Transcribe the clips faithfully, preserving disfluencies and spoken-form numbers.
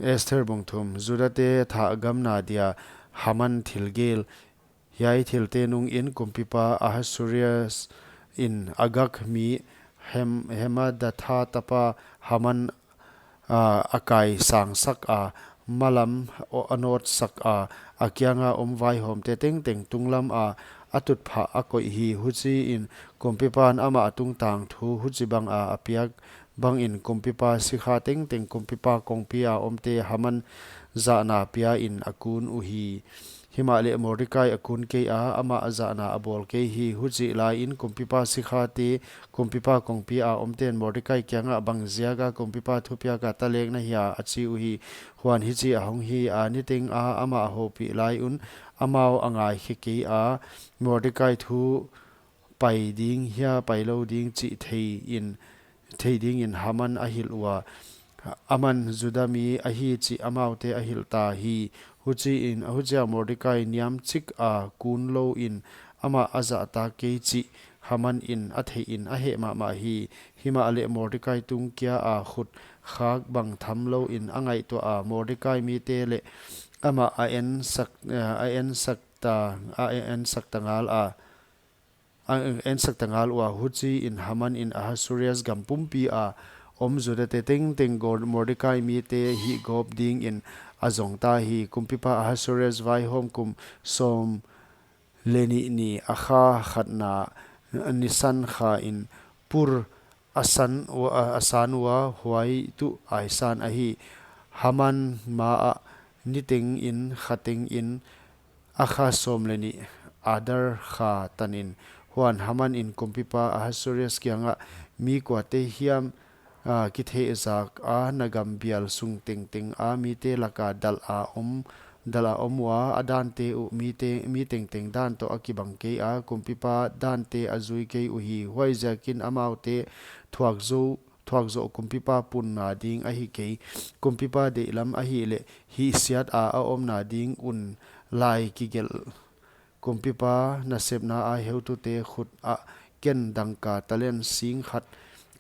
Esther bung thum. Judate thahgamna dia Haman thilgel. Hiai thilte nungin kumpipa Ahasuerus in Agag mi Hem-, Hamadatha tapa Haman, ah, a kaisangsak a, malam o-, a nawtsak a, a kianga om vaihawmte tengteng tunglam a, a tutphah a koih hi. Huchiin kumpipan amah a tungtang thu huchibang a a piak bangin kumpipa sikha tengteng kumpipa kongpi a omte Haman zahna piain a kun uhi. Himahleh Mordekai a kun kei a, amah a zahna a bawl kei hi. Huchih laiin kumpipa sikhate kumpipa kongpi a omten Mordekai kiangah, bang ziaka kumpipa thupiaka talek na hia, a chi uhi. Huan hichi ahong hi a, niteng a amah a houpih lai un amau a ngaikhe kei a, Mordekai thu pai ding hia pai lou ding chih thei in, thei dingin Haman a hilh ua, aman Juda mi ahi chih amaute a hilh ta hi. Huchiin, huchia Mordekai niam chik a kun louin amah a zahtak kei chih Haman in a theihin a heh mahmah hi. Himahleh Mordekai tung kia a khut khak bang tham louin a ngaihtuah a, Mordekai mite leh amah a ensak, a ensak ta, a ensak ta ngal a, a ensak ta ngal ua. Huchiin Haman in Ahasuerus gam pumpi a om Judate tengteng Gor-, Mordekai mite hihgawp dingin a zong ta hi. Kumpipa Ahasuerus vaihawm kum sawm leh nih ni a kha khatna Nisan kha in Pur a san ua, a san ua, huai tuh aisan ahi. Haman maa niteng in khateng in a kha sawm leh nih Adar kha tanin. Huan Haman in kumpipa Ahasuerus kiangah, mi kuate hiam, a, kithehzak a na gam bial sung tengteng a mite laka dalh a om, dalh a om ua, a dante uh mite, mi tengteng dan toh a kibang kei a, kumpipa dante a zui kei uhi. Huaiziakin amaute thuak zou, thuak zoh kumpipa punna ding ahi kei. Kumpipa deihlam ahihleh hihsiat a a omna ding un lai kigelh. Kumpipa nasepna a heutute khut ah ken dangka talent sing khat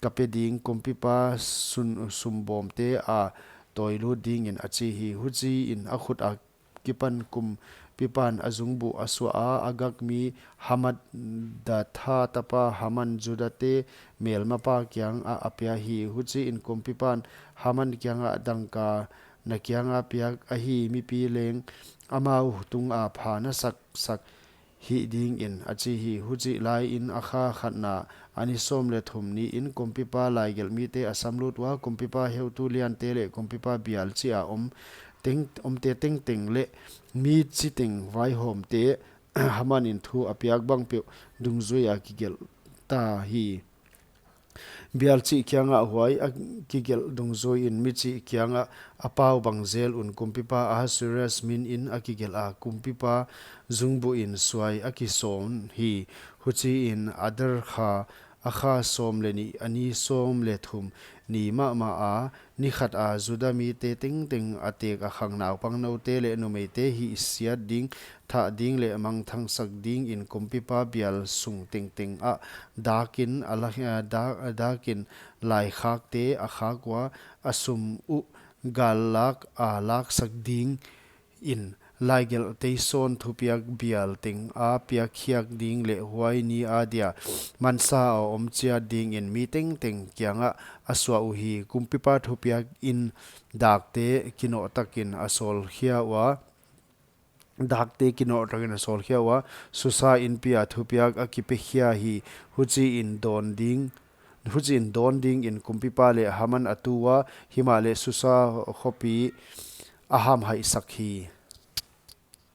ka pe ding, kumpipa sun, sumbawmte a tawilut dingin a chi hi. Huchiin a khut a kipan kumpipan a zungbuh a suah a, Agag mi Hamadatha tapa Haman Judate melmapa kiangah a pia hi. Huchiin kumpipan Haman kiangah, dangka na kianga piak ahi mipi leng amau tunga pha na saksak hih dingin a chi hi. Huchih laiin a kha khatna a ni sawm leh thum niin kumpipa laigelh mite a samlut ua, kumpipa heutu liante leh kumpipa bial chih a om teng, omte tengteng leh mi chiteng vaihawmte Haman in thu a piak bang peuh dungzui a kigelh ta hi. Bial chih kiangah huai a kigelh dungzuiin mi chih kiangah a pau bang zel un kumpipa Ahasuerus minin a kigelh a, kumpipa zungbuhin suai a kisawn hi. Huchiin Adar kha, a kha sawm leh nih a ni sawm leh thum ni mahmah a, ni khat a Juda mite tengteng a tek a khang naupang noute leh numeite hihsiat ding, thah ding leh mangthangsak dingin kumpipa bial sung tengteng ah dakin a la, a da, dakin laikhakte a khak ua, a sum uh gallak a laksak dingin laigelh teisawn thupiak bial teng a piakkhiak ding leh huai ni adia mansa a om chiat dingin mi tengteng kiangah a suah uhi. Kumpipa thupiak in dakte kinoh takin a sawlkhia ua, dakte kinoh takin a sawlkhia ua, Susa inpi a thupiak a kipekhia hi. Huchiin dawn ding, huchiin dawn dingin kumpipa leh Haman a tu ua, himahleh Susa khopi a hamhaihsak hi.